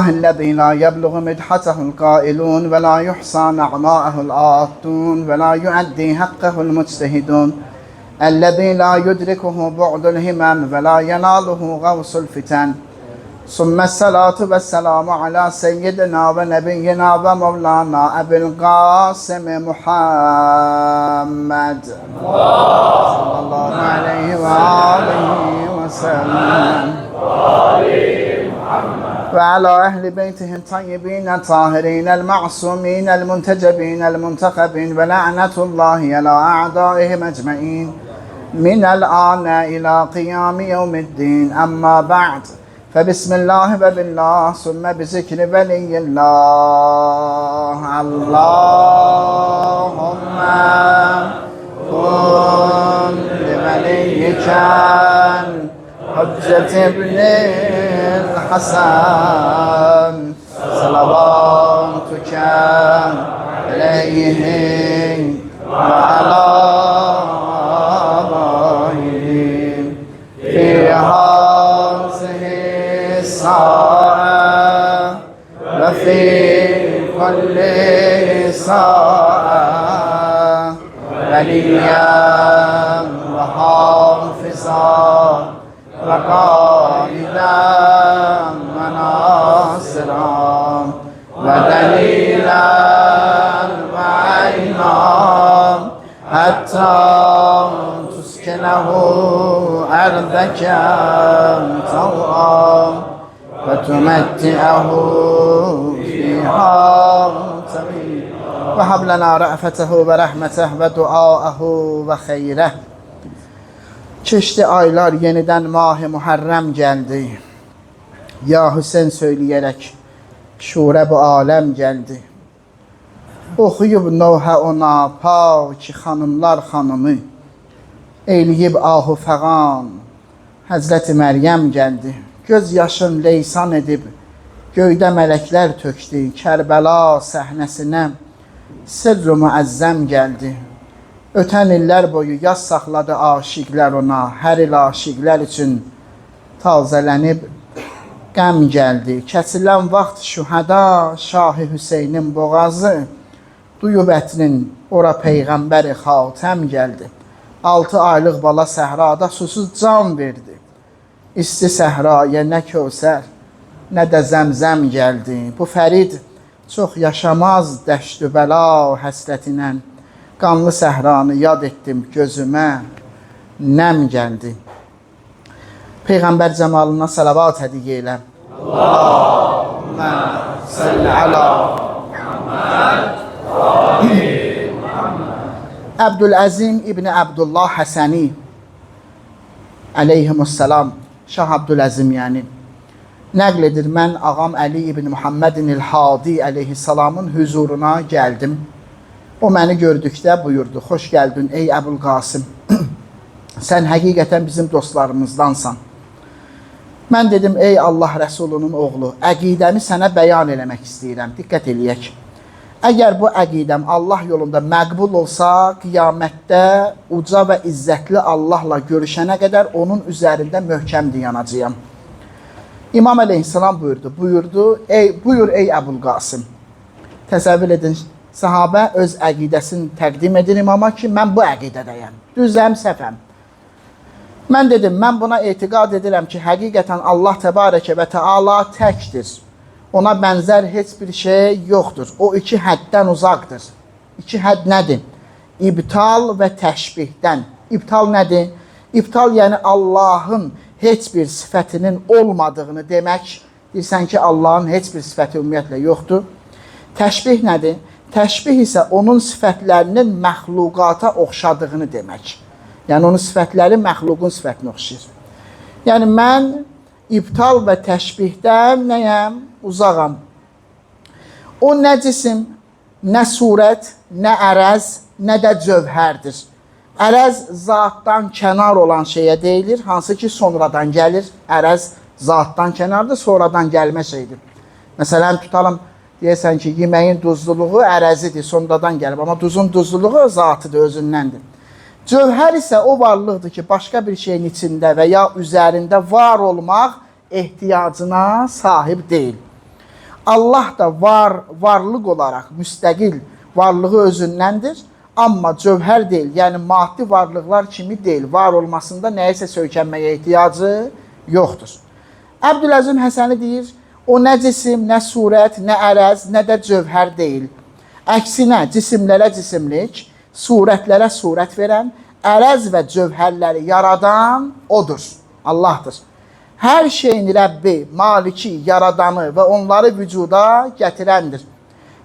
الذي لا يبلغ مدحته القائلون ولا يحصى نعماءه الآتون ولا يؤدي حقه المجتهدون الذي لا يدركه بعد الهمم ولا يناله غوص الفتن ثم الصلاة والسلام على سيدنا ونبينا ومولانا أبي القاسم محمد صلى الله عليه وآله وسلم وعلى أهل بيته الطيبين الطاهرين المعصومين المنتجبين المنتخبين ولعنة الله على أعدائهم أجمعين من الآن إلى قيام يوم الدين. أما بعد، فبسم الله وبالله ثم بذكر ولي الله. اللهم كن لوليك حجة ابن الحسن صلواتك عليه وعلى آبائه في هذه الساعة وفي كل ساعة وليا وحافظا وقائدا وناصرا ودليلا وعينا حتى تسكنه أرضك طوعا وتمتعه فيها طويلا. وهب لنا رأفته ورحمته ودعاءه وخيره. Keçdi aylar, yenidən Mah-ı Muharrəm gəldi. Ya Hüseyn söyləyərək şurə bu aləm gəldi. Oxuyub Novhə ona pak xanımlar xanımı, eləyib ahu fəğan, Həzrəti Məryəm gəldi. Göz yaşın leysan edib, göydə mələklər tökdü. Kərbəla səhnəsinə sirr-ü müəzzəm gəldi. Ötən illər boyu yaz saxladı aşiqlər ona, hər il aşiqlər üçün tazələnib qəm gəldi. Kəsilən vaxt şühəda Şah-ı Hüseynin boğazı, duyub ətinin ora Peyğəmbəri xatəm gəldi. 6 aylıq bala səhrada susuz can verdi. İsti səhraya nə Kövsər, nə də Zəmzəm gəldi. Bu Fərid çox yaşamaz dəştü bəla həsrətinə. Qanlı səhranı yad etdim, gözümə nəm gəldi. Peyğəmbər cəmalına salavat hədiyyə elə. Allahümmə salli əla Muhammed. Əbdüləzim İbni Əbdullah Həsəni əleyhimussalam, Şah Əbdüləzim yəni, nəql edir, mən ağam Əli İbni Muhammedin el-Hadi əleyhissalamın hüzuruna gəldim. O məni gördükdə buyurdu, xoş gəldin ey Əbul Qasım, sən həqiqətən bizim dostlarımızdansan. Mən dedim, ey Allah Rəsulunun oğlu, əqidəmi sənə bəyan eləmək istəyirəm, diqqət eləyək. Əgər bu əqidəm Allah yolunda məqbul olsa, qiyamətdə uca və izzətli Allahla görüşənə qədər onun üzərində möhkəm dayanacağam. İmam əleyhissalam buyurdu, buyur ey Əbul Qasım. Təsəvvür edin, sahabə öz əqidəsini təqdim edir imama ki, mən bu əqidədəyəm, düzəm, səhvəm. Mən dedim, mən buna etiqad edirəm ki, həqiqətən Allah təbarəkə və təala təkdir. Ona bənzər heç bir şey yoxdur. O iki həddən uzaqdır. İki hədd nədir? İbtal və təşbihdən. İbtal nədir? İbtal yəni Allahın heç bir sifətinin olmadığını demək. Deyirsən ki, Allahın heç bir sifəti ümumiyyətlə yoxdur. Təşbih nədir? Təşbih isə onun sifətlərinin məxluqata oxşadığını demək. Yəni onun sifətləri məxluqun sifətinə oxşayır. Yəni mən ibtal və təşbihdən nəyəm? Uzağam. O nə cisim, nə surət, nə ərəz, nə də cövhərdir. Ərəz zatdan kənar olan şeyə deyilir, hansı ki sonradan gəlir. Ərəz zatdan kənardır, sonradan gəlmə şeydir. Məsələn, tutalım, deyəsən ki, yeməyin duzluluğu ərəzidir, sonradan gəlib. Amma duzun duzluluğu zatıdır, özündəndir. Cövhər isə o varlıqdır ki, başqa bir şeyin içində və ya üzərində var olmaq ehtiyacına sahib deyil. Allah da varlıq olaraq müstəqil varlığı özündəndir, amma cövhər deyil, yəni maddi varlıqlar kimi deyil. Var olmasında nəyisə söykənməyə ehtiyacı yoxdur. Əbdüləzim Həsəni deyir, o nə cisim, nə surət, nə ərəz, nə də cövhər deyil. Əksinə cisimlərə cisimlik, surətlərə surət verən, ərəz və cövhərləri yaradan odur, Allahdır. Hər şeyin Rəbbi, Maliki, yaradanı və onları vücuda gətirəndir.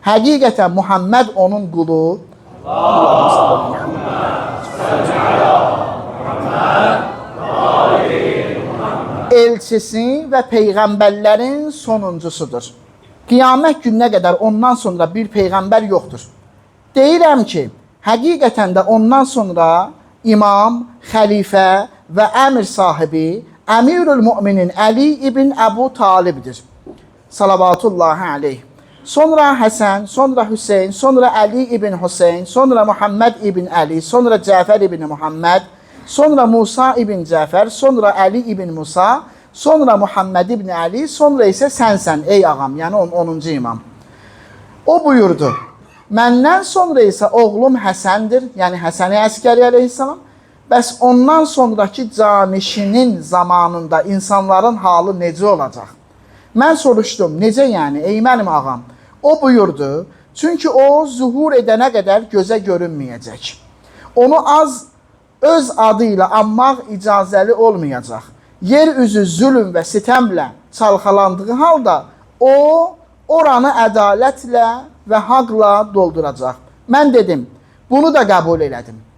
Həqiqətən Muhammed onun qulu. Elçisi və peyğəmbərlərin sonuncusudur. Qiyamət gününə qədər ondan sonra bir peyğəmbər yoxdur. Deyirəm ki, həqiqətən də ondan sonra imam, xəlifə və əmir sahibi Əmirül Müminin Əli ibn Əbu Talibdir. Salavatullahi aleyh. Sonra Həsən, sonra Hüseyn, sonra Əli ibn Hüseyn, sonra Muhammed ibn Əli, sonra Cəfər ibn Muhammed, sonra Musa ibn Cəfər, sonra Əli ibn Musa, sonra Muhammed ibn Əli, sonra isə sənsən ey ağam, yəni 10. imam. O buyurdu, məndən sonra isə oğlum Həsəndir, yəni Həsəni Əskəri əleyhissalam. Bəs ondan sonraki canişinin zamanında insanların halı necə olacaq? Mən soruşdum, necə yəni, ey mənim ağam? O buyurdu, çünki o zuhur edənə qədər gözə görünməyəcək. Onu az öz adı ilə anmaq icazəli olmayacaq. Yer üzü zülm və sitəmlə çalxalandığı halda o, oranı ədalətlə və haqla dolduracaq. Mən dedim, bunu da qəbul elədim.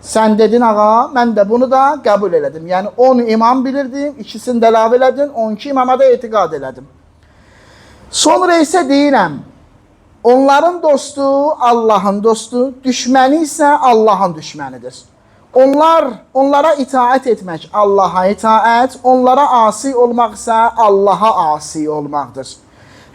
Sən dedin ağa, mən də bunu da qəbul elədim. Yəni 10 imam bilirdim, ikisini də əlavə elədin, 12 imama da etiqad elədim. Sonra isə deyirəm, onların dostu Allahın dostu, düşməni isə Allahın düşmənidir. Onlara itaət etmək Allaha itaət, onlara asi olmaq isə Allaha asi olmaqdır.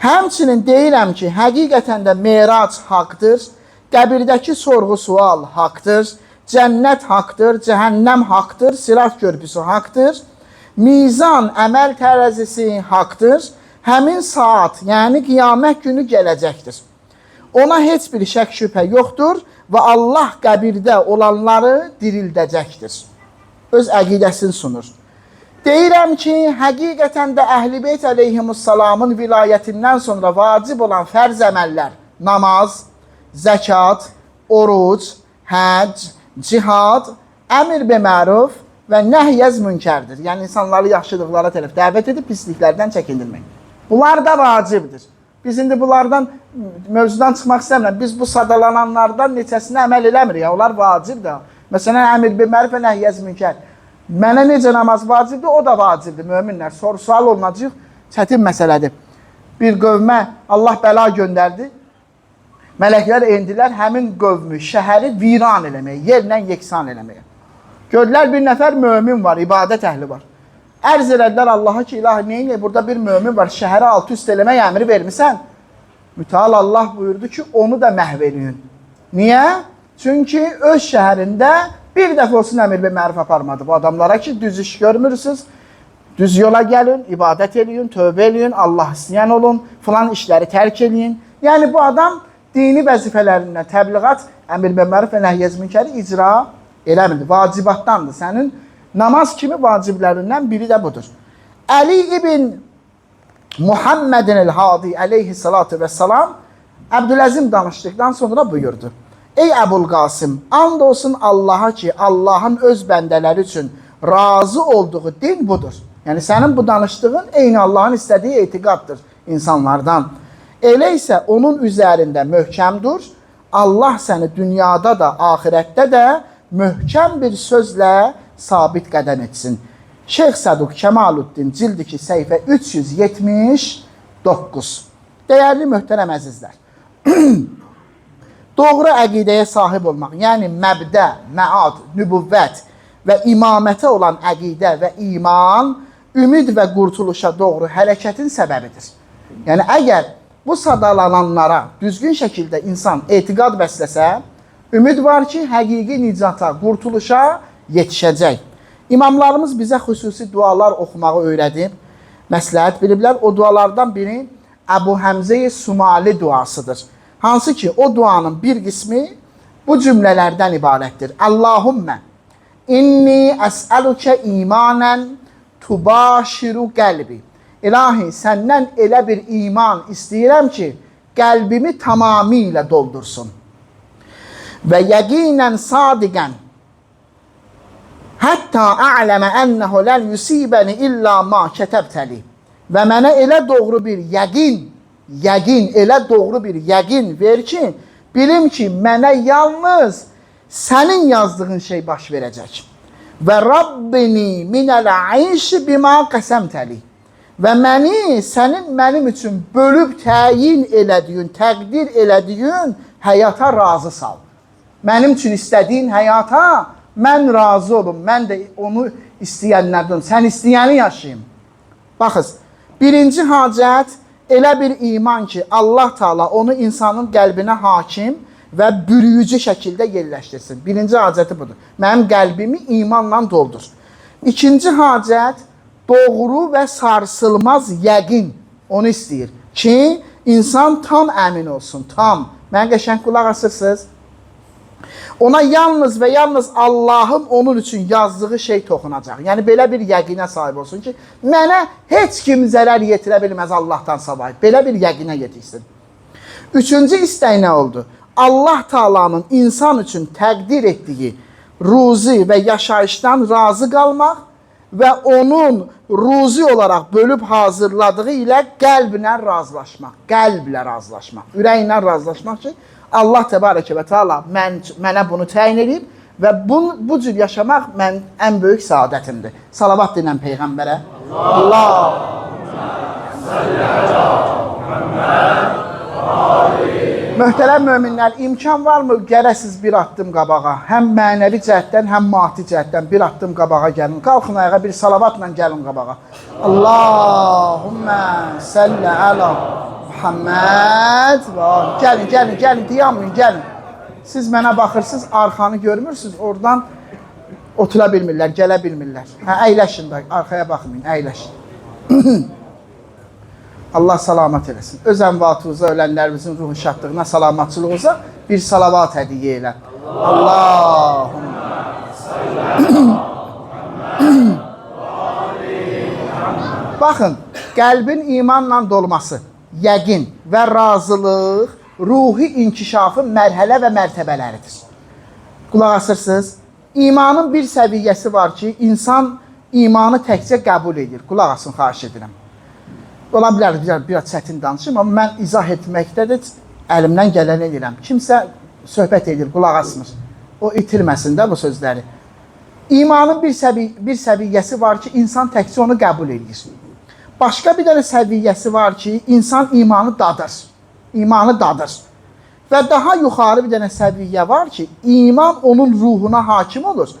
Həmçinin deyirəm ki, həqiqətən də merac haqdır, qəbirdəki sorğu-sual haqdır, cənnət haqdır, cəhənnəm haqdır, sirat körpüsü haqdır, mizan, əməl tərəzisi haqdır, həmin saat, yəni qiyamət günü gələcəkdir. Ona heç bir şək şübhə yoxdur və Allah qəbirdə olanları dirildəcəkdir. Öz əqidəsini sunur. Deyirəm ki, həqiqətən də Əhl-i Beyt əleyhimussalamın vilayətindən sonra vacib olan fərz əməllər, namaz, zəkat, oruc, həcc, cihad, əmr be məruf və nəhyəz münkərdir. Yəni insanları yaxşılıqlara tərəf dəvət edib pisliklərdən çəkindirmək. Bunlar da vacibdir. Biz indi bunlardan mövzudan çıxmaq istəmirəm. Biz bu sadalananlardan neçəsinə əməl eləmirik. Onlar vacibdir. Məsələn, əmr be məruf və nəhyəz münkər. Mənə necə namaz vacibdir, o da vacibdir möminlər. Soru-sual olunacaq, çətin məsələdir. Bir qövmə Allah bəla göndərdi. Mələklər endilər həmin qövmü, şəhəri viran eləməyə, yerlə yeksan eləməyə. Gördülər bir nəfər mömin var, ibadət əhli var. Ərz elədilər Allaha ki, ilahi neyin, burada bir mömin var, şəhəri alt üst eləmək əmri vermisən. Müteal Allah buyurdu ki, onu da məhv eləyin. Niyə? Çünki öz şəhərində bir dəfə olsun əmr be məruf aparmadı bu adamlara ki, düz iş görmürsünüz, düz yola gəlin, ibadət eləyin, tövbə eləyin, Allah istəyən olun, filan işləri tərk eləyin. Yəni bu adam dini vəzifələrindən təbliğat, əmr be məruf və nəhyəz münkəri icra eləmirdi. Vacibatdandır. Sənin namaz kimi vaciblərindən biri də budur. Əli ibn Muhammedin el-Hadi əleyhissalatu vesselam Əbdüləzim danışdıqdan sonra buyurdu. Ey Əbul Qasım, and olsun Allaha ki, Allahın öz bəndələri üçün razı olduğu din budur. Yəni sənin bu danışdığın eyni Allahın istədiyi etiqaddır insanlardan. Elə isə onun üzərində möhkəm dur. Allah səni dünyada da, axirətdə də möhkəm bir sözlə sabit qədəm etsin. Şeyx Saduq Kəmaluddin cild 2 səhifə 379. Dəyərli möhtərəm əzizlər. Doğru əqidəyə sahib olmaq, yəni məbdə, məad, nübüvvət və imamətə olan əqidə və iman ümid və qurtuluşa doğru hərəkətin səbəbidir. Yəni əgər bu sadalananlara düzgün şəkildə insan etiqad bəsləsə, ümid var ki, həqiqi nicata, qurtuluşa yetişəcək. İmamlarımız bizə xüsusi dualar oxumağı öyrədib, məsləhət biliblər. O dualardan biri Əbu Həmzə-i Sumali duasıdır. Hansı ki, o duanın bir qismi bu cümlələrdən ibarətdir. Allahümmə inni əsəlükə imanən tubaşiru qəlbi. İlahi, səndən elə bir iman istəyirəm ki, qəlbimi tamamilə doldursun. Və yəqinən sadiqən hətta a'ləmə ənəhu lən yusibəni illə ma kətəbtəli. Və mənə elə doğru bir yəqin, elə doğru bir yəqin ver ki, bilim ki, mənə yalnız sənin yazdığın şey baş verəcək. Və Rabbini minəl ayşi bima qəsəmtəli. Və məni sənin mənim üçün bölüb təyin elədiyin, təqdir elədiyin həyata razı sal. Mənim üçün istədiyin həyata mən razı olum. Mən də onu istəyənlərdən, sən istəyəni yaşayım. Baxız, birinci hacət elə bir iman ki, Allah Teala onu insanın qəlbinə hakim və bürüyücü şəkildə yerləşdirsin. Birinci hacəti budur. Mənim qəlbimi imanla doldur. İkinci hacət doğru və sarsılmaz yəqin onu istəyir ki, insan tam əmin olsun, tam. Mənə qəşəng qulaq asırsınız. Ona yalnız və yalnız Allahın onun üçün yazdığı şey toxunacaq. Yəni belə bir yəqinə sahib olsun ki, mənə heç kim zərər yetirə bilməz Allahdan savayı. Belə bir yəqinə yetişsin. Üçüncü istək nə oldu? Allah Taala'nın insan üçün təqdir etdiyi ruzi və yaşayışdan razı qalmaq və onun ruzi olaraq bölüb hazırladığı ilə qəlblə razılaşmaq, qəlblə razılaşmaq, ürəklə razılaşmaq ki, Allah Təbarəkə və Teala mənə bunu təyin edib və bu cür yaşamaq mənim ən böyük saadətimdir. Salavat deyilən Peyğəmbərə. Allahümmə salli əla Muhammed. Möhtərəm möminlər, imkan varmı gələsiz bir addım qabağa? Həm mənəvi cəhətdən, həm maddi cəhətdən bir addım qabağa gəlin. Qalxın ayağa, bir salavatla gəlin qabağa. Allahümmə salli əla Muhammed. Gəlin, gəlin, gəlin, dayanmayın, gəlin. Siz mənə baxırsınız, arxanı görmürsünüz, oradan otura bilmirlər, gələ bilmirlər. Hə, əyləşin də, arxaya baxmayın, əyləşin. Allah salamat eləsin. Öz əmvatımıza, ölənlərimizin ruhu şadlığına, salamatçılığınıza bir salavat hədiyyə elə. Allahümmə. Baxın, qəlbin imanla dolması, yəqin və razılıq ruhi inkişafın mərhələ və mərtəbələridir. Qulaq asırsınız. İmanın bir səviyyəsi var ki, insan imanı təkcə qəbul edir. Qulaq asın, xahiş edirəm. Ola bilər, biraz çətin danışım, amma mən izah etməkdə də əlimdən gələni edirəm. Kimsə söhbət edir, qulaq asmır. O itirməsin də bu sözləri. İmanın bir səviyyəsi var ki, insan təkcə onu qəbul edir. Başqa bir dənə səviyyəsi var ki, insan imanı dadır. İmanı dadır. Və daha yuxarı bir dənə səviyyə var ki, iman onun ruhuna hakim olur.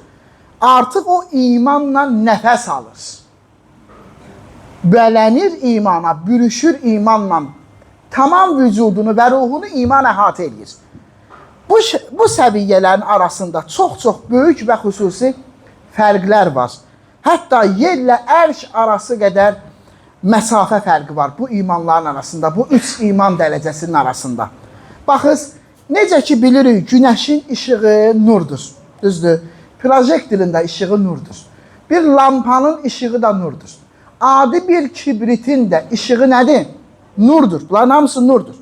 Artıq o imanla nəfəs alır. Bələnir imana, bürüşür imanla. Tamam vücudunu və ruhunu iman əhatə edir. Bu səviyyələrin arasında çox-çox böyük və xüsusi fərqlər var. Hətta yerlə ərş arası qədər məsafə fərqi var bu imanların arasında, bu üç iman dərəcəsinin arasında. Baxız, necə ki bilirik, günəşin işığı nurdur. Düzdür? Projektorun da işığı nurdur. Bir lampanın işığı da nurdur. Adi bir kibritin də işığı nədir? Nurdur. Bunların hamısı nurdur.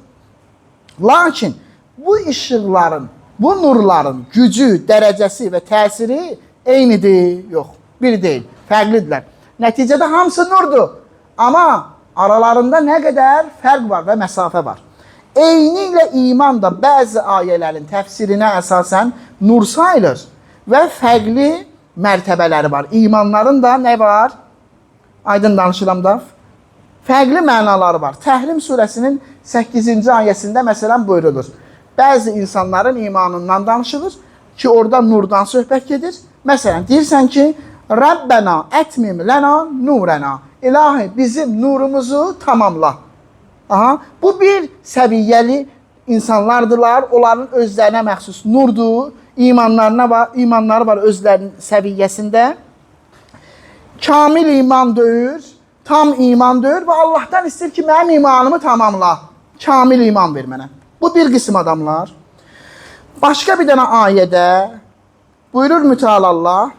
Lakin bu işıqların, bu nurların gücü, dərəcəsi və təsiri eynidir. Yox, bir deyil, fərqlidirlər. Nəticədə hamısı nurdur. Amma aralarında nə qədər fərq var və məsafə var. Eyni ilə iman da bəzi ayələrin təfsirinə əsasən nur sayılır və fərqli mərtəbələri var. İmanların da nə var? Aydın danışıram da. Fərqli mənaları var. Təhrim surəsinin 8-ci ayəsində məsələn buyurulur. Bəzi insanların imanından danışılır ki, orada nurdan söhbət gedir. Məsələn, deyirsən ki, Rəbbənə ətmim lənə nurənə. İlahi, bizim nurumuzu tamamla. Aha, bu bir səviyyəli insanlardılar. Onların özlərinə məxsus nurdur. İmanlarına var, imanları var özlərinin səviyyəsində. Kamil iman deyir, Tam iman deyir və Allahdan istəyir ki, mənim imanımı tamamla. Kamil iman ver mənə. Bu bir qism adamlar. Başqa bir dənə ayədə buyurur Mütealallah: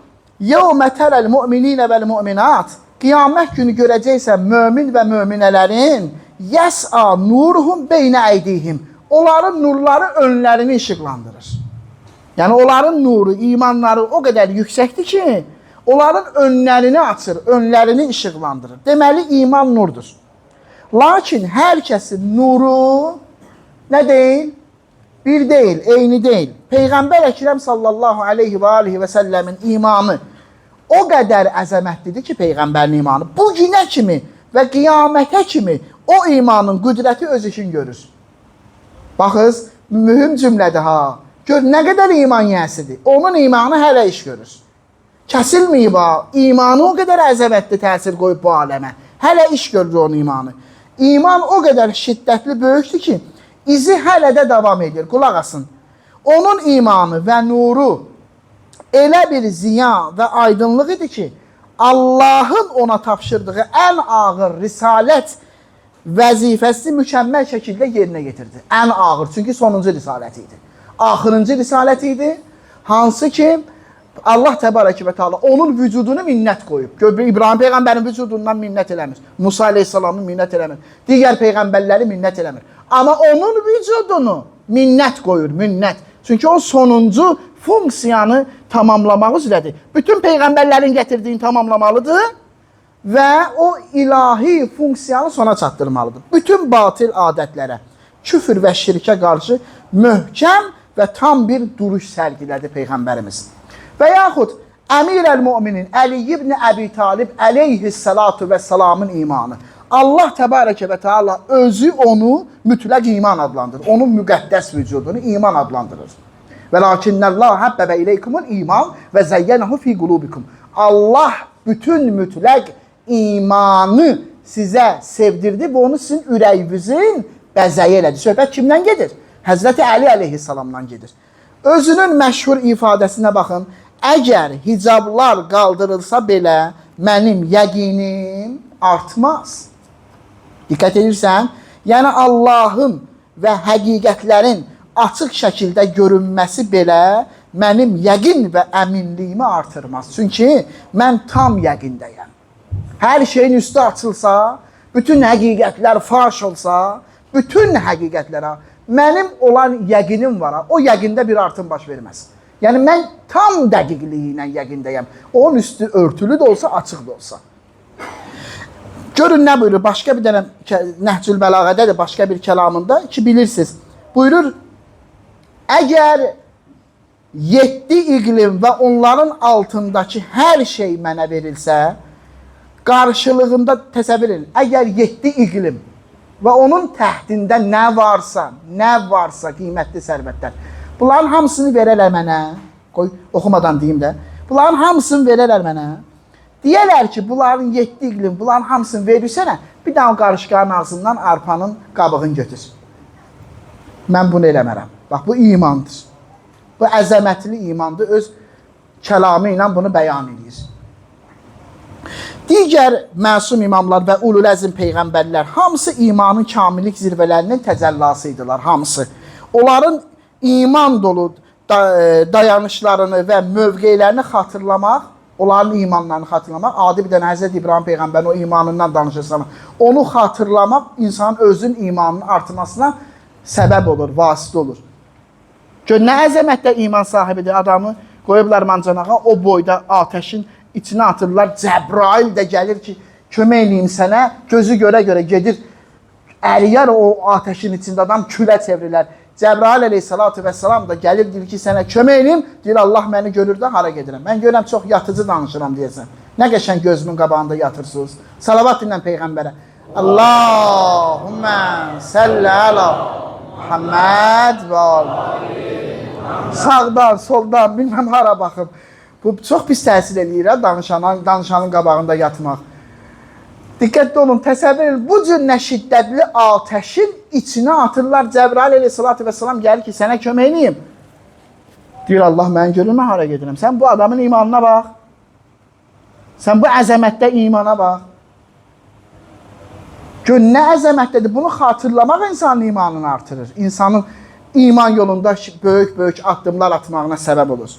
"Yevmə tərəl mu'minina vel mu'minat." Qiyamət günü görəcəksən mömin və möminələrin yəs'a nuruhum beynə əydihim. Onların nurları önlərini işıqlandırır. Yəni onların nuru, imanları o qədər yüksəkdir ki, onların önlərini açır, önlərini işıqlandırır. Deməli iman nurdur. Lakin hər kəsin nuru nə deyil? Bir deyil, eyni deyil. Peyğəmbər Əkrəm sallallahu aleyhi və alihi və səlləmin imanı o qədər əzəmətlidir ki, Peyğəmbərin imanı bu günə kimi və qiyamətə kimi o imanın qüdrəti öz işini görür. Baxız, mühüm cümlədir ha. Gör nə qədər iman yiyəsidir. Onun imanı hələ iş görür. Kəsilməyib ha. İmanı o qədər əzəmətli təsir qoyub bu aləmə. Hələ iş görür onun imanı. İman o qədər şiddətli böyükdür ki, izi hələ də davam edir. Qulaq asın. Onun imanı və nuru elə bir ziya və aydınlıq idi ki, Allahın ona tapşırdığı ən ağır risalət vəzifəsini mükəmməl şəkildə yerinə yetirdi. Ən ağır, çünki sonuncu risaləti idi. Axırıncı risaləti idi, hansı ki Allah təbarək və təala onun vücudunu minnət qoyub. Gör, İbrahim peyğəmbərin vücudundan minnət eləmir. Musa əleyhissalamın minnət eləmir. Digər peyğəmbərləri minnət eləmir. Amma onun vücudunu minnət qoyur, minnət. Çünki o sonuncu funksiyanı tamamlamaq üzrədir. Bütün peyğəmbərlərin gətirdiyini tamamlamalıdır və o ilahi funksiyanı sona çatdırmalıdır. Bütün batil adətlərə, küfür və şirkə qarşı möhkəm və tam bir duruş sərgilədi Peyğəmbərimiz. Və yaxud Əmir əl-Müminin Əli ibn Əbi Talib əleyhissalatu və salamın imanı. Allah təbarəkə və teala özü onu mütləq iman adlandırır. Onun müqəddəs vücudunu iman adlandırır. Və lakinnəllah həbbəbə ileykumul iman və zəyyənəhu fi qulubikum. Allah bütün mütləq imanı sizə sevdirdi və onu sizin ürəyinizin bəzəyi elədi. Söhbət kimdən gedir? Həzrəti Əli əleyhissalamdan gedir. Özünün məşhur ifadəsinə baxın. Əgər hicablar qaldırılsa belə mənim yəqinim artmaz. Diqqət edirsən? Yəni Allahın və həqiqətlərin açıq şəkildə görünməsi belə mənim yəqin və əminliyimi artırmaz. Çünki mən tam yəqindəyəm. Hər şeyin üstü açılsa, bütün həqiqətlər faş olsa, bütün həqiqətlərə mənim olan yəqinim var. O yəqində bir artım baş verməz. Yəni mən tam dəqiqliyi ilə yəqindəyəm. Onun üstü örtülü də olsa, açıq da olsa. Görün nə buyurur? Başqa bir dənə Nəhcül Bəlağədədir, başqa bir kəlamında ki, bilirsiniz. Buyurur, əgər 7 iqlim və onların altındakı hər şey mənə verilsə, qarşılığında təsəvvür edin. Əgər 7 iqlim və onun təhtində nə varsa, nə varsa qiymətli sərvətlər, bunların hamısını verərlər mənə. Qoy oxumadan deyim də. Bunların hamısını verərlər mənə. Deyərlər ki, bunların 7 iqlim, bunların hamısını verirsənə, bir daha o qarışqanın ağzından arpanın qabığını götür. Mən bunu eləmərəm. Bax, bu imandır. Bu əzəmətli imandır. Öz kəlamı ilə bunu bəyan edir. Digər məsum imamlar və ulul əzm peyğəmbərlər hamısı imanın kamillik zirvələrinin təcəllası idilər, hamısı. Onların iman dolu dayanışlarını və mövqelərini xatırlamaq, onların imanlarını xatırlamaq, adi bir dənə Həzrət İbrahim peyğəmbərin o imanından danışırsan, onu xatırlamaq insanın özünün imanının artmasına səbəb olur, vasitə olur. Gör nə əzəmətdə iman sahibidir adamı qoyublar mancanağa, o boyda atəşin içinə atırlar. Cəbrail də gəlir ki, kömək eləyim sənə, gözü görə-görə gedir. Əriyər o atəşin içində adam külə çevrilər. Cəbrail əleyhissalatu vəssalam da gəlir, deyir ki, sənə kömək eləyim. Deyir, Allah məni görür də hara gedirəm. Mən görürəm çox yatıcı danışıram deyəsən. Nə qəşəng gözümün qabağında yatırsınız. Salavat ilə Peyğəmbərə. Allahümmə səlli əla Muhammed və ali. Sağdan, soldan, bilməm hara baxım. Bu çox pis təsir eləyir ha, danışanın qabağında yatmaq. Diqqətli olun, təsəvvür edin, bu cür nə şiddətli atəşin içinə atırlar. Cəbrail əleyhissalatu vesselam gəlir ki, sənə kömək eləyim. Deyir, Allah məni görür, mən hara gedirəm. Sən bu adamın imanına bax. Sən bu əzəmətdə imana bax. Gör nə əzəmətlidir. Bunu xatırlamaq insanın imanını artırır. İnsanın iman yolunda böyük-böyük addımlar atmağına səbəb olur.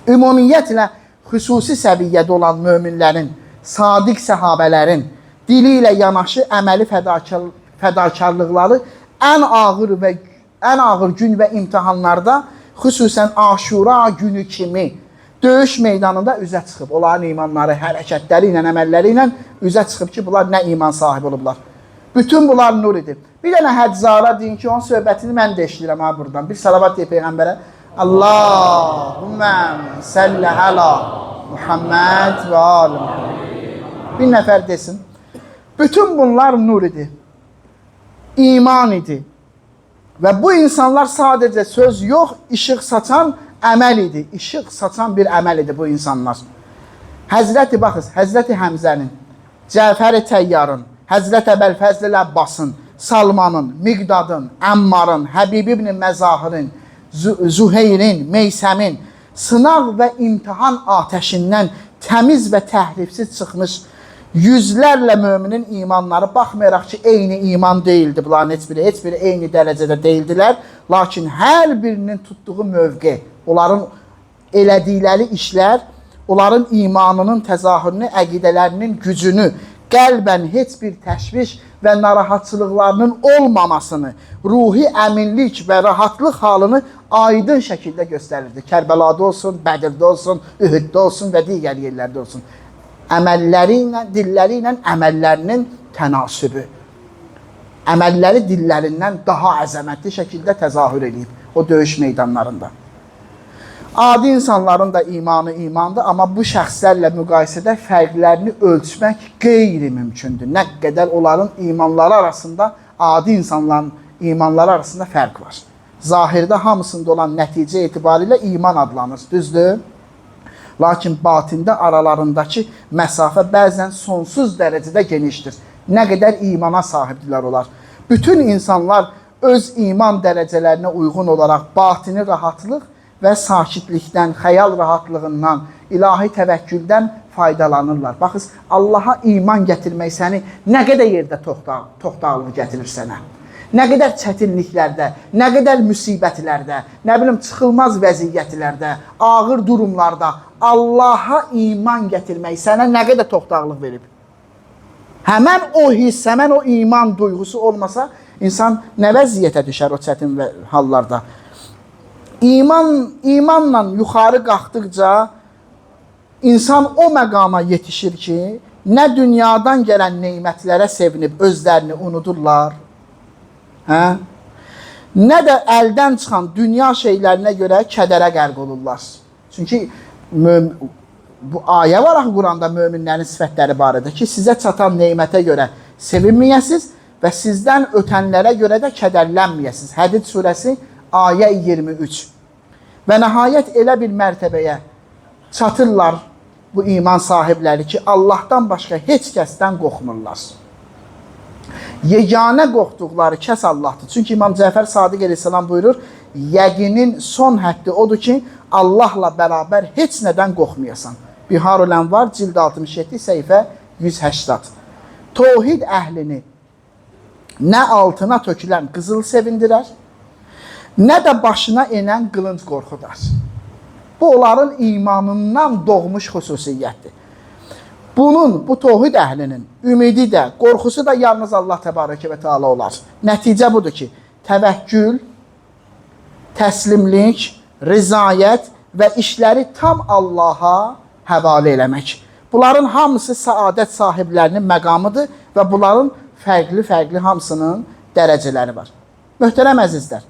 Ümumiyyətlə, xüsusi səviyyədə olan möminlərin, sadiq səhabələrin dili ilə yanaşı əməli fədakarlıqları ən ağır gün və imtahanlarda, xüsusən Aşura günü kimi döyüş meydanında üzə çıxıb. Onların imanları, hərəkətləri ilə, əməlləri ilə üzə çıxıb ki, bunlar nə iman sahibi olublar. Bütün bunlar nur idi. Bir dənə həczara deyin ki, onun söhbətini mən də eşidirəm ha buradan. Bir salavat deyək Peyğəmbərə. Allahümmə səlli əla Muhammed və ali Muhammed. Bir nəfər desin. Bütün bunlar nur idi. İman idi. Və bu insanlar sadəcə söz yox, işıq saçan əməl idi. İşıq saçan bir əməl idi bu insanlar. Həzrəti, baxız, Həzrəti Həmzənin, Cəfər-i Təyyarın, Həzrət Əbəlfəzl Əbbasın, Salmanın, Miqdadın, Əmmarın, Həbib ibn Məzahirin, Züheyrin, Meysəmin sınaq və imtihan atəşindən təmiz və təhrifsiz çıxmış yüzlərlə müminin imanları, baxmayaraq ki, eyni iman deyildi bunların heç biri, heç biri eyni dərəcədə deyildilər. Lakin hər birinin tutduğu mövqe, onların elədikləri işlər, onların imanının təzahürünü, əqidələrinin gücünü, qəlbən heç bir təşviş və narahatçılıqlarının olmamasını, ruhi əminlik və rahatlıq halını aydın şəkildə göstərirdi. Kərbəlada olsun, Bədirdə olsun, Ühüddə olsun və digər yerlərdə olsun. Əməlləri ilə, dilləri ilə əməllərinin tənasübü. Əməlləri dillərindən daha əzəmətli şəkildə təzahür edib o döyüş meydanlarında. Adi insanların da imanı imandır, amma bu şəxslərlə müqayisədə fərqlərini ölçmək qeyri-mümkündür. Nə qədər onların imanları arasında, adi insanların imanları arasında fərq var. Zahirdə hamısında olan nəticə etibarilə iman adlanır, düzdür? Lakin batində aralarındakı məsafə bəzən sonsuz dərəcədə genişdir. Nə qədər imana sahibdirlər onlar. Bütün insanlar öz iman dərəcələrinə uyğun olaraq batini rahatlıq və sakitlikdən, xəyal rahatlığından, ilahi təvəkküldən faydalanırlar. Baxız, Allaha iman gətirmək səni nə qədər yerdə toxtaqlıq gətirir sənə. Nə qədər çətinliklərdə, nə qədər müsibətlərdə, nə bilim çıxılmaz vəziyyətlərdə, ağır durumlarda Allaha iman gətirmək sənə nə qədər toxtaqlıq verib. Həmən o hiss, həmən o iman duyğusu olmasa, insan nə vəziyyətə düşər o çətin hallarda. İmanla yuxarı qalxdıqca insan o məqama yetişir ki, nə dünyadan gələn neymətlərə sevinib özlərini unudurlar, hə? Nə də əldən çıxan dünya şeylərinə görə kədərə qərq olurlar. Çünki bu ayə var axı Quranda möminlərin sifətləri barədə ki, sizə çatan neymətə görə sevinməyəsiniz və sizdən ötənlərə görə də kədərlənməyəsiniz. Hədid surəsi ayə 23. Və nəhayət elə bir mərtəbəyə çatırlar bu iman sahibləri ki, Allahdan başqa heç kəsdən qorxmurlar. Yeganə qorxduqları kəs Allahdır. Çünki İmam Cəfər Sadiq əleyhissalam buyurur, yəqinin son həddi odur ki, Allahla bərabər heç nədən qorxmayasan. Biharul Ənvar, cild 67, səhifə 180. Tohid əhlini nə altına tökülən qızıl sevindirər, nə də başına enən qılınc qorxudar. Bu, onların imanından doğmuş xüsusiyyətdir. Bunun, bu tohid əhlinin ümidi də, qorxusu da yalnız Allah Təbarəkə və Teala olar. Nəticə budur ki, təvəkkül, təslimlik, rizayət və işləri tam Allaha həvalə eləmək. Bunların hamısı səadət sahiblərinin məqamıdır və bunların fərqli-fərqli hamısının dərəcələri var. Möhtərəm əzizlər,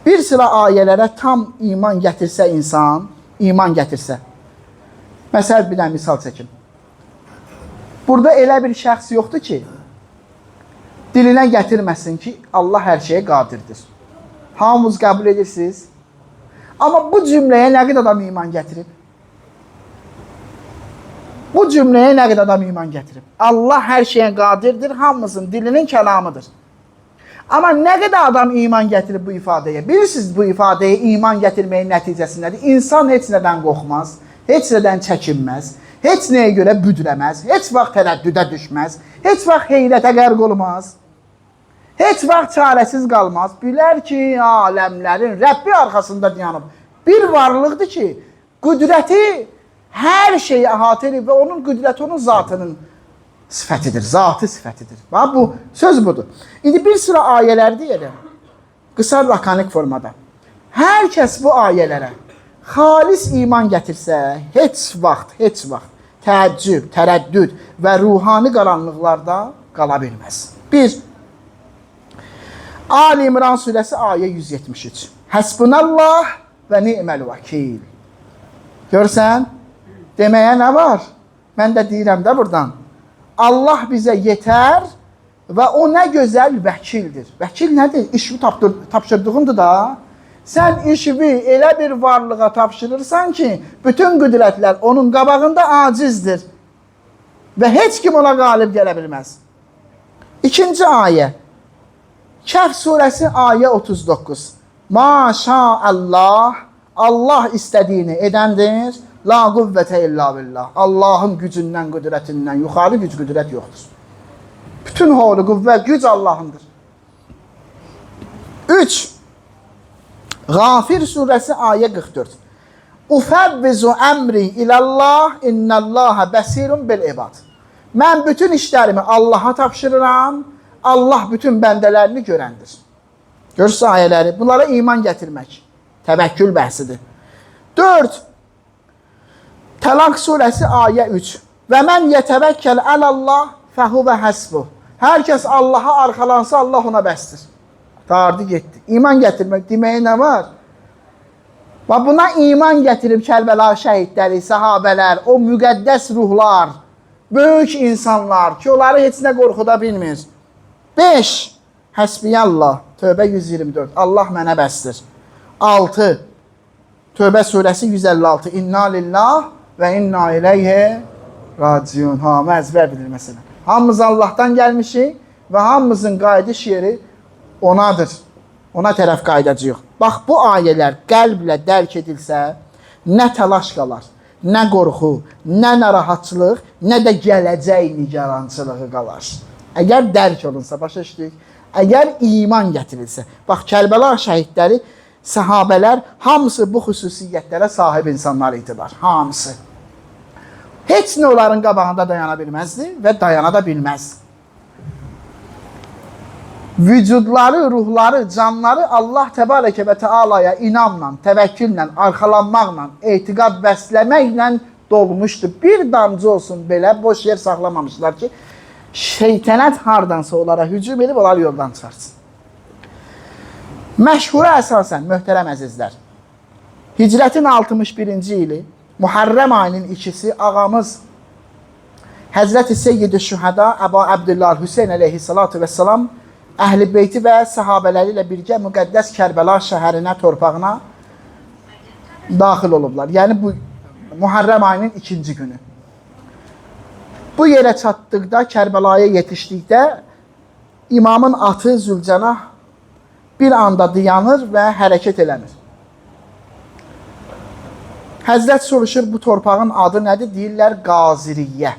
bir sıra ayələrə tam iman gətirsə insan, iman gətirsə, məsəl bir dənə misal çəkim. Burada elə bir şəxs yoxdur ki, dilinə gətirməsin ki, Allah hər şeyə qadirdir. Hamınız qəbul edirsiniz. Amma bu cümləyə nə qədər adam iman gətirib? Bu cümləyə nə qədər adam iman gətirib? Allah hər şeyə qadirdir, hamımızın dilinin kəlamıdır. Amma nə qədər adam iman gətirib bu ifadəyə? Bilirsiniz bu ifadəyə iman gətirməyin nəticəsi nədir? İnsan heç nədən qorxmaz, Heç nədən çəkinməz, heç nəyə görə büdrəməz, heç vaxt tərəddüdə düşməz, heç vaxt heyrətə qərq olmaz, heç vaxt çarəsiz qalmaz. Bilər ki, aləmlərin Rəbbi arxasında dayanıb. Bir varlıqdır ki, qüdrəti hər şeyi əhatə edir və onun qüdrəti onun zatının sifətidir, zatı sifətidir. Bax, bu söz budur. İndi bir sıra ayələr deyirəm, qısa lakanik formada. Hər kəs bu ayələrə xalis iman gətirsə, heç vaxt təəccüb, tərəddüd və ruhani qaranlıqlarda qala bilməz. 1. Ali İmran surəsi ayə 173. Həsbunallah və ni'məl vəkil. Görsən, deməyə nə var? Mən də deyirəm də buradan. Allah bizə yetər və o nə gözəl vəkildir. Vəkil nədir? İşi tapşırdığındır da. Sən işi elə bir varlığa tapşırırsan ki, bütün qüdrətlər onun qabağında acizdir və heç kim ona qalib gələ bilməz. İkinci ayə. Kəhf surəsi ayə 39. Maşallah, Allah istədiyini edəndir. La qüvvətə illa billah. Allahın gücündən, qüdrətindən yuxarı güc, qüdrət yoxdur. Bütün holu, qüvvə, güc Allahındır. 3. Ğafir surəsi ayə 44. Ufəvvizu əmri ilallah, innallaha bəsirun bil ibad. Mən bütün işlərimi Allaha tapşırıram. Allah bütün bəndələrini görəndir. Görürsünüz ayələri. Bunlara iman gətirmək təvəkkül bəhsidir. 4. Təlaq surəsi ayə 3. Və mən yetəvəkkəl əlallah fəhuvə həsbuh. Hər kəs Allaha arxalansa Allah ona bəsdir. Dardı getdi. İman gətirmək deməyə nə var? Və buna iman gətirib Kərbəla şəhidləri, səhabələr, o müqəddəs ruhlar, böyük insanlar ki, onları heç nə qorxuda bilmir. 5. Həsbiyallah. Tövbə 124. Allah mənə bəsdir. 6. Tövbə surəsi 156. İnna lillah və inna ileyhi raciun. Hamı əzbər bilir məsələn. Hamımız Allahdan gəlmişik və hamımızın qayıdış yeri onadır. Ona tərəf qayıdacağıq. Bax, bu ayələr qəlblə dərk edilsə, nə təlaş qalar, nə qorxu, nə narahatçılıq, nə də gələcək nigarançılığı qalar. Əgər dərk olunsa, başa düşdük, əgər iman gətirilsə. Bax, Kərbəla şəhidləri, səhabələr hamısı bu xüsusiyyətlərə sahib insanlar idilər. Hamısı. Heç nə onların qabağında dayana bilməzdi və dayana da bilməz. Vücudları, ruhları, canları Allah Təbarəkə və Teala'ya inamla, təvəkküllə, arxalanmaqla, etiqad bəsləməklə dolmuşdu. Bir damcı olsun belə boş yer saxlamamışlar ki, şeytənət hardansa onlara hücum edib onları yoldan çıxartsın. Məşhura əsasən, möhtərəm əzizlər, Hicrətin 61-ci ili, Muharrəm ayının 2-si ağamız Həzrəti Seyyid-i Şühəda Əba Əbdüllah Hüseyn əleyhissalatu vesselam Əhl-i Beyti və səhabələri ilə birgə müqəddəs Kərbəla şəhərinə, torpağına daxil olublar. Yəni bu Muharrəm ayının 2-ci günü. Bu yerə çatdıqda, Kərbəlaya yetişdikdə imamın atı Zülcənah bir anda dayanır və hərəkət eləmir. Həzrət soruşur, bu torpağın adı nədir? Deyirlər Qaziriyyə.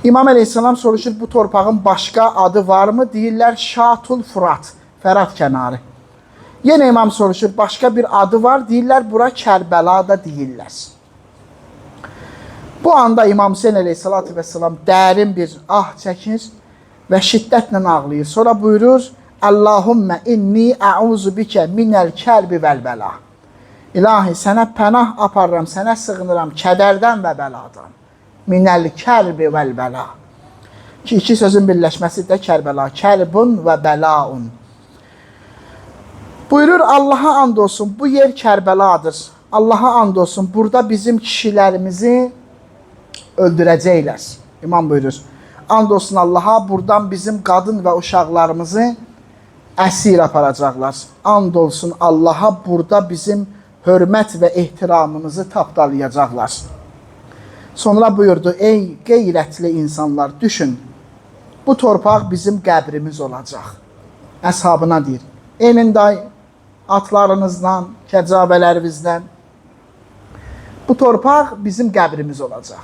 İmam əleyhissalam soruşur, bu torpağın başqa adı varmı? Deyirlər Şatul Furat, Fərat kənarı. Yenə imam soruşur, başqa bir adı var? Deyirlər, bura Kərbəla da deyirlər. Bu anda İmam Hüseyn əleyhissalatu vesselam dərin bir ah çəkir və şiddətlə ağlayır. Sonra buyurur, Allahümmə inni əuzu bikə minəl kərbi vəl bəla. İlahi, sənə pənah aparıram, sənə sığınıram kədərdən və bəladan. Minəl kərbi vəl bəla. Ki, iki sözün birləşməsi də Kərbəla. Kərbun və bəlaun. Buyurur, Allaha and olsun, bu yer Kərbəladır. Allaha and olsun, burada bizim kişilərimizi öldürəcəklər. İmam buyurur, and olsun Allaha, buradan bizim qadın və uşaqlarımızı əsir aparacaqlar. And olsun Allaha, burada bizim hörmət və ehtiramımızı tapdalayacaqlar. Sonra buyurdu, ey qeyrətli insanlar, düşün, bu torpaq bizim qəbrimiz olacaq. Əshabına deyir, enin day atlarınızdan, kəcavələrinizdən. Bu torpaq bizim qəbrimiz olacaq.